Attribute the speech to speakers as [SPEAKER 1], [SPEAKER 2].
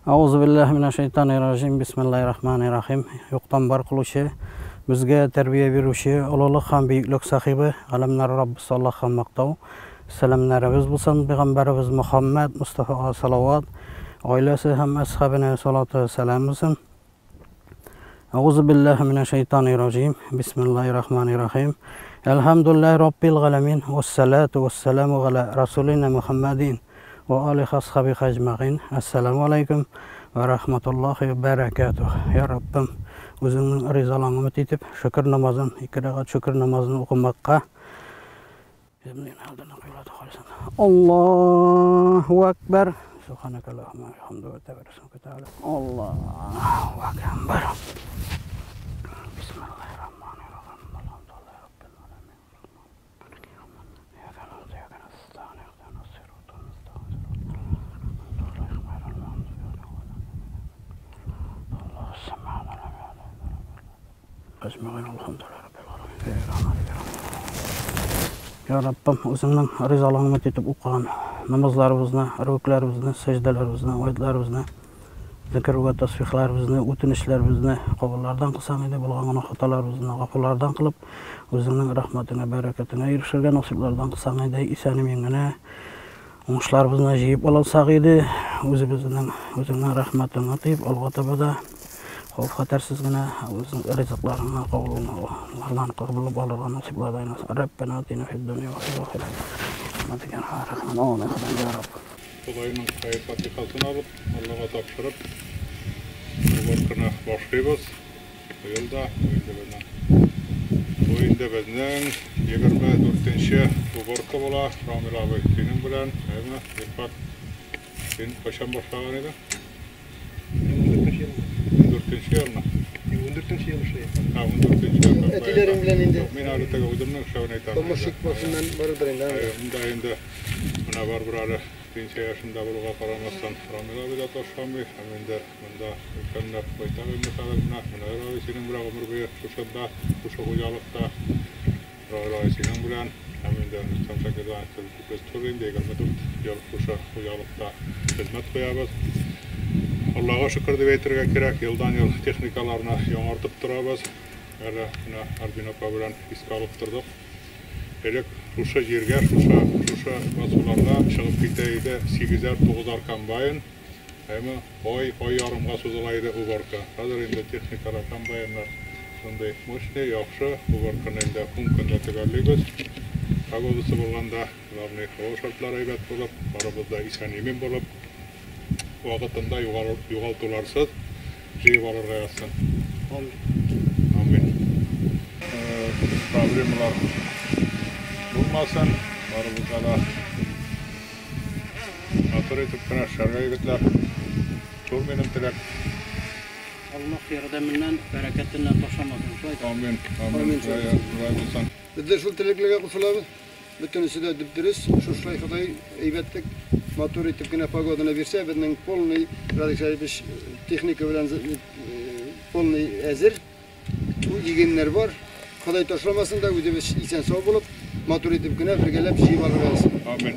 [SPEAKER 1] Аузу биллаһи минәш шайтанир раҗим. Бисмиллаһир рахманир рахим. Юктан бар кылучы, безгә тәрбия бирүче, олылык һәм бөеклек сахибы, галәмнәр Раббысы Аллаһка мактау. Сәламнәребез булсын пәйгамбәребез Мөхәммәд Мустафага салават, гаиләсе һәм әсхабына салаты сәлам булсын. Аузу биллаһи минәш шайтанир раҗим. Бисмиллаһир рахманир рахим. Әлхәмдүлиллаһи раббил галәмин. Вассалату вассаламу галя расулина Мухаммадин ва алихи асхабихи әҗмәгыйн. Ассаламу алейкум ва рахматуллахи ва баракатух. Я Раббым, үзеңнең ризалыгыңны өмет итеп, шөкер намазын, ике рәкать шөкер намазын укымакка Аллаһу акбар. Субханaka Allahumma wa bihamdika wa tabaraka ta'ala. Аллаһу акбар. Bismillahirrahmanirrahim. Alhamdulillahi rabbil alamin. إياك نعبد وإياك نستعين اهدنا الصراط المستقيم صراط الذين Ya Rabbim, үзеңнең ризалыгыңны өмет итеп укыган намазларыбызны, рүкләребезне, сәҗдәләребезне, аятьләребезне, зикр вә тасбихларыбызны, үтенечләребезне кабуллардан кылсаң иде, булган гына хаталарыбызны гафулардан кылып, үзеңнең рәхмәтеңә, бәрәкәтеңә ирешергә насыйплардан кылсаң иде, исән-имин генә уңышларыбызны җыеп алсак иде, үзебезнең үзеңнең рәхмәтеңне тоеп, алга таба да хәүф-хәтәрсез генә үзең ризыкларыңны кабуллардан кабул алырга насыйплардан кылсын. Раббана атина фид дөнья ва фил ахирәти. Я Рабб.
[SPEAKER 2] Ходайның хәер-фатихасын алып, Аллага тапшырып, уборканы башлыйбыз. Быел да бу инде безнең 24-нче уборка була. Рамил абый синең белән, әйме, Рифат, син кайчан башлаган идең? 14-нче елны.
[SPEAKER 3] 14-нче ел эшләй.
[SPEAKER 2] Ха, 14-нче ел.
[SPEAKER 3] Әтиләрең белән инде.
[SPEAKER 2] Мин әле теге үземнең эшләвен әйтәм.
[SPEAKER 3] Тормыш чикмәсеннән барыдыр инде.
[SPEAKER 2] Монда инде менә барыбер әле пенсия яшендә булуга карамастан Рамил абый да ташламый, һәм инде монда өлкәннәр байтак инде хәзер менә. Мөнәвәр абый синең белән гомер буе шушында, шушы хуҗалыкта. Равил абый синең белән, һәм инде Рөстәм Шакирҗанович без тоже инде 24 ел шушы хуҗалыкта хезмәт куябыз. Аллага шөкер дип әйтергә кирәк, елдан-ел техникаларны яңартып торабыз. Әле менә Альбина апа белән искә алып тордык. Элек шушы җиргә, шушы басуларга чыгып китә иде 8-әр, 9-ар комбайн. Әмма ай, ай ярымга сузыла иде уборка. Хәзер инде техникалар, комбайннар шундый мощный, яхшы. Уборканы инде 10 көндә төгәллибез. Погодасы булганда, главный һава шартлары әйбәт булып, барыбыз да исән-имин булып, вакытында югалтуларсыз җыеп алырга язсын. Амин. Проблемалар булмасын, барыбызга да матур итеп кенә эшләргә, егетләр. Шул минем теләк.
[SPEAKER 1] Аллаһ ярдәменнән, бәрәкәтеннән ташламасын. Шулай да.
[SPEAKER 2] Амин. Амин. Шулай булсын.
[SPEAKER 3] Без дә шул теләкләргә кушылабыз. Бөтенесе дә дөп-дөрес. Шушылай Ходай әйбәтлек, матур итеп кенә погоданы бирсә, безнең полный Радик Шәрипович техника белән полный әзер. Ул игеннәр бар. Ходай ташламасын да, үзебез исән сау булып, матур итеп кенә бергәләп җыеп алырга язсын.
[SPEAKER 2] Амин.